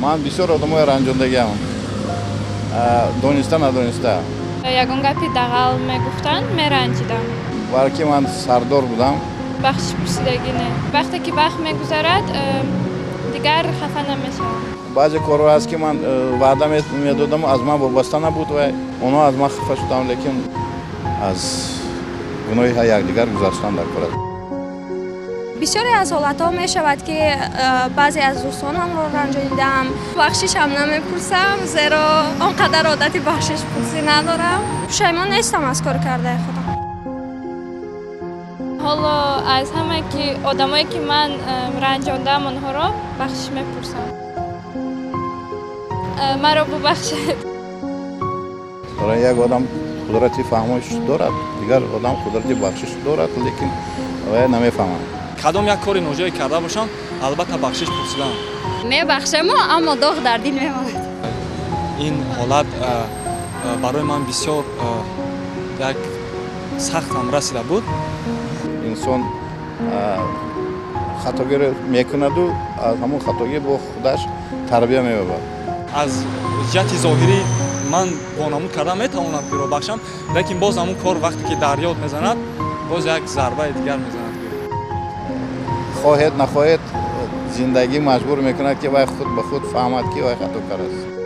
Ман бисёр одамои ранҷондагиам, дониста надониста. Ягон гапи дағал мегуфтанд, меранҷидам. Балки ман сардор будам. Бахшиш пурсидагӣ не. Вақте ки вақт мегузарад, дигар хафа намешавам. Баъзе корҳо ҳаст, ки ман ваъда медодам, аз ман вобаста набуд ва онҳо аз ман хафа шудам, лекин аз гуноҳи якдигар гузаштан дар кор аст. Бисёре аз ҳолатҳо мешавад, ки баъзе аз дӯстонамро ранҷонидам. Бахшишам намепурсам, зеро он қадар одати бахшишпурсӣ надорам. Пушаймон нестам аз кори кардаи худам. Ҳоло аз ҳама ки одамое, ки ман ранҷондаам, онҳоро бахшиш мепурсам. Маро бубахшед. Барои як одам қудрати фаҳмош дорад, дигар одам қудрати бахшиш дорад, лекин вай намефаҳмад. Кадом як кори ноҷое карда бошам, албатта, бахшиш пурсидам. Мебахшему, аммо доғ дар дил мемонад. Ин ҳолат барои ман бисёр як сахтам расида буд. Инсон хатогиро мекунаду аз ҳамон хатогӣ бо худаш тарбия меёбад. Аз ҷиҳати зоҳирӣ ман вонамуд карда метавонам, ки ро бахшам, лекин боз ҳамун кор вақте ки дар ёд мезанад, боз як зарбаи дигар мезанад. Хоҳед нахоҳед, зиндагӣ маҷбур мекунад, ки вай худ ба худ фаҳмад, ки вай хато кардааст.